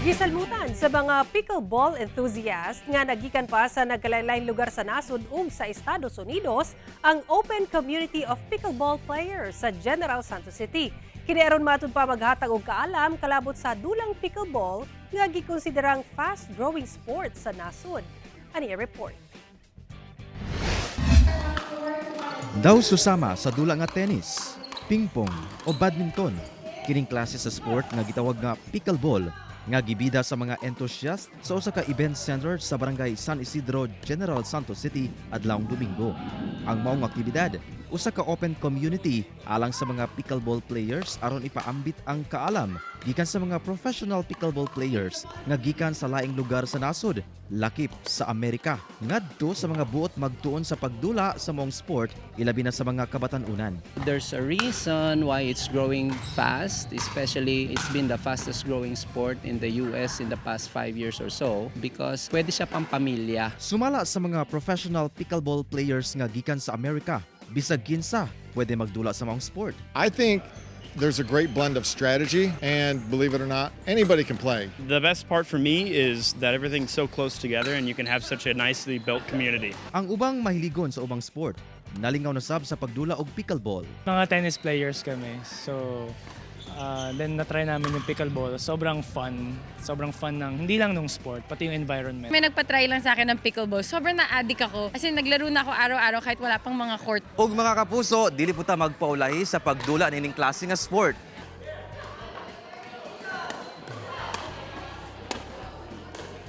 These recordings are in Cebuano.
Gisalmutan sa mga pickleball enthusiast nga nagikan pa sa nagkalain-laing lugar sa nasod ug sa Estados Unidos ang Open Community of Pickleball Players sa General Santos City. Kini aron matud pa maghatag og kaalam kalabot sa dulang pickleball nga gikonsiderang fast-growing sport sa nasod. Ani ang report. Daw susama sa dula nga tennis, pingpong o badminton. Kining klase sa sport nga gitawag nga pickleball nga gibida sa mga enthusiast sa usa ka event center sa Barangay San Isidro, General Santos City adlawng Domingo. Ang maong aktibidad, usa ka open community alang sa mga pickleball players aron ipaambit ang kaalam gikan sa mga professional pickleball players nga gikan sa laing lugar sa nasod, lakip sa Amerika, ngadto sa mga buot magtuon sa pagdula sa maong sport, ilabi na sa mga kabatan-unan. There's a reason why it's growing fast, especially it's been the fastest growing sport in the US in the past 5 years or so because pwede siya pampamilya. Sumala sa mga professional pickleball players nga gikan sa Amerika, bisag kinsa pwede magdula sa maong sport. I think there's a great blend of strategy and, believe it or not, anybody can play. The best part for me is that everything's so close together and you can have such a nicely built community. Ang ubang mahiligon sa ubang sport, nalingaw na sab sa pagdula og pickleball. Mga tennis players kami. So, then na-try namin yung pickleball. Sobrang fun. Sobrang fun ng, hindi lang nung sport, pati yung environment. May nagpa-try lang sa akin ng pickleball. Sobrang na-addict ako. Kasi naglaro na ako araw-araw kahit wala pang mga court. Og mga kapuso, dili po ta magpaulahi sa pagdula nining klase nga sport.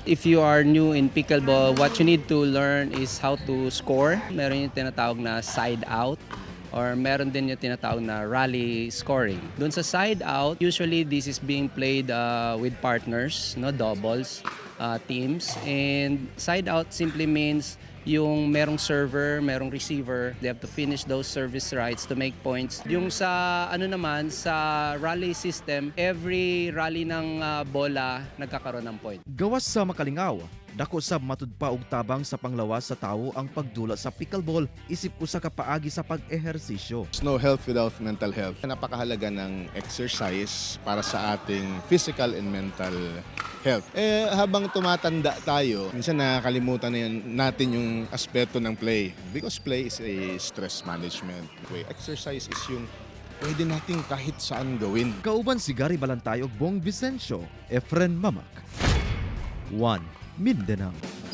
If you are new in pickleball, what you need to learn is how to score. Meron yung tinatawag na side out or meron din yung tinatawag na rally scoring. Doon sa side out, usually this is being played with partners, no, doubles, teams. And side out simply means yung merong server, merong receiver, they have to finish those service rights to make points. Yung sa ano naman, sa rally system, every rally ng bola nagkakaroon ng point. Gawas sa makalingaw, dako sab matud pa og tabang sa panglawas sa tawo ang pagdula sa pickleball isip usa ka paagi sa pag-ehersisyo. There's no health without mental health. Napakahalaga ng exercise para sa ating physical and mental health. Eh, habang tumatanda tayo, minsan nakakalimutan na yun, natin yung aspeto ng play. Because play is a stress management way. Exercise is yung pwede nating kahit saan gawin. Kauban si Gary Balantay ug Bong Vicencio, Efren Mamak. 1 Mindanao.